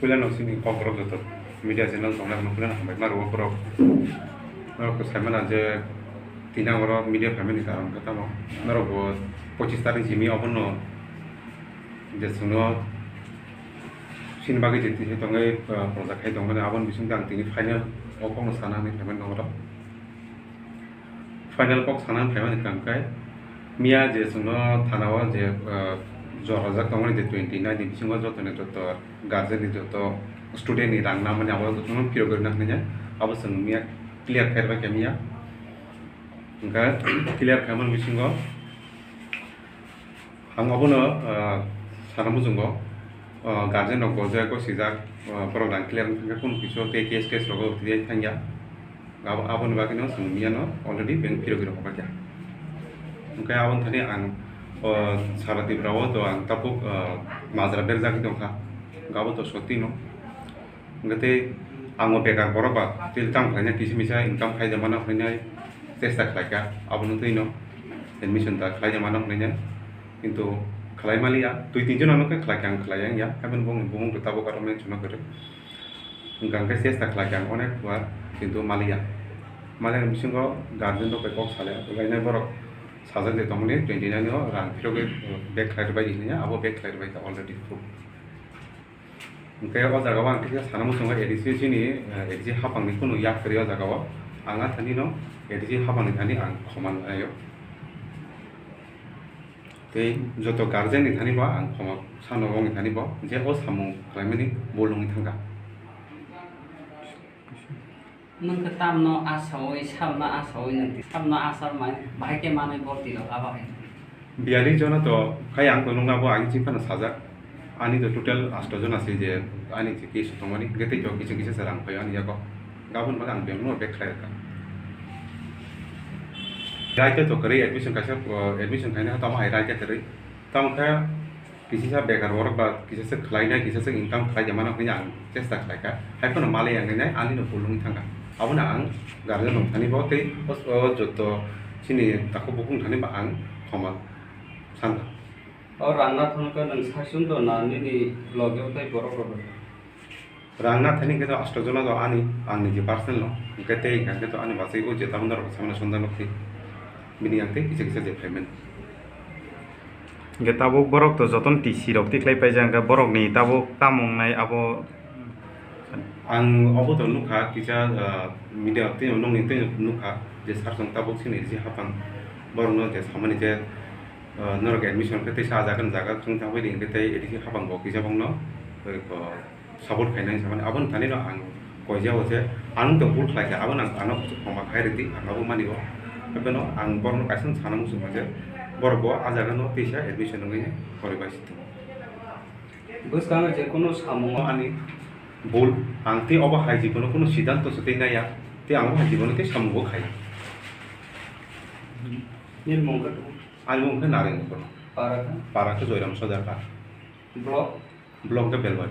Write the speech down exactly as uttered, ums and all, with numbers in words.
Puila no sini kok borok joto media channel tongnai no puila no hambai ma rwo borok. Norok to sai mana je tini ang oro media family karon khe tamo. Norok bo pochis tarik simi abono je chwngno sini bagwi je tini tongwi, ah, project khai tongmani aboni bisingtwi ang tini final o kokno sana hinwi phaimani nongro. Final kok sana phaimani kangkhe miya je chwngno thana o je, ah, jorajak tongmani je twenty nine ni bisingo jotoni joto guardian ni joto student ni rang namani abo jotono phirok rwna hinwi abo chwng miya clear khairokha miya. Hwnkhe clear khaimani bisingo ang abono, ah, sana muchungo, ah, guardian rok bo je gosijak, ah, borok rang clear wngkha khe kunu kisu tei case case rogo tei thangya. Abo, aboni bagwino chwng miyano already bank phirogwi rokha kha. Hwnkhe aboni thani ang, o, Sara Tripura o to ang tabuk, o, majra berjagwi tongkha. Abo to sotino. Hwnkhe tei ang o bekar borok ba tei tamo khlaina kisa misa income khlai da mano hwnwi chesta khlaikha. Abono twino admission da khlai da mano hwnwi kintu khlai maliya. Twi tinjon ano khe khlaikha ang khlai ya. Haiboni bumung tabuk aro mention no kwrwi. Hwnkha hwnkhe chesta khlaikha ang onek bar, kintu maliya. Maliya ni bisingo guardian rok bai kok salai, lainai borok sajak de tongmani twenty nine o rang phirogwi back khlai rwbai hinwi abo back khlai rwbai kha already proof. Hwnkhe o jaga o ang kisa sana muchungo A D C chini, eh, A D C haphangni kunu yak kwrwi o jaga o. Ang a thani no A D C haphangni thani ang khoma laio. Tei joto guardian ni thani bo ang khoma sano wngwi thani bo je o samung khlaimani bul wngwi thangkha. Nwng khe tamno asaui, sabno asaui nwng twi, sabno asar mai, bahai khe manwi bo twi rok abo hai. Biyali jona to khai ang to nungna bo ang chini phano sajak. Ani to total asto jona se je ani je case tongmani, hwnkhe tei to kisa kisa se rang phaio ani yago. Gabon bagwi ang bengno back khlai rwkha. Raida to kwrwi admission kaisa, uh, admission khaina tamo hai raida kwrwi. Tamo khe kisisa bekar borok ba kisisa khlainai, kisisa income khlai mano hwnwi ang chesta khlaikha. Hai phano malai ang nai ani no bul wngwi thangkha. Abono ang guardian rok thani bo tei o, o joto chini takhuk bukhuk thani bo ang khoma sankha. O rangna thangkha nwng saichung do na nini loge o tei borok rok do? Rang na thani khe to asto jona do ani, ang niji personal no. Hwnkhe tei hwnkha khe to ani bachai o je tabuk norok samano sonda nukti. Bini yang tei kisa kisa je phaimani. Hwnkhe tabuk borok to jotono T C rok tikhlai paijak, hwnkhe borokni tabuk tamo wngnai abo. Ang obo to nukha kisa, ah, media tei nokni tei nukha je sar song tabuk sini risi hapang borokno je samani je, ah, norok admission khe tei sajak jaga thang thang bai di hwnkhe tei risi hapang bo kisa bangno, eh, ko support khainai hinwi samani. Aboni thani no ang koijago je, ang tong bul khlaikha, abono ang ano khoma khai rwdi, ang abo mani bo. Haibeno ang borokno kaisa sana muchungo je, borok bo ah jaga no teisa admission wngwi porwi bai si tongo. Bwskango je kunu samungo ani bul, ang tei obo hai jibono kunu siddhanto se tei naiya, tei ang bo hai jibono tei samungo khaiya. Nini mung khe? Ani mung khe Naren Mukul. Para khe? Para khe Joyram Sodar ka. Block? Block khe Belbari.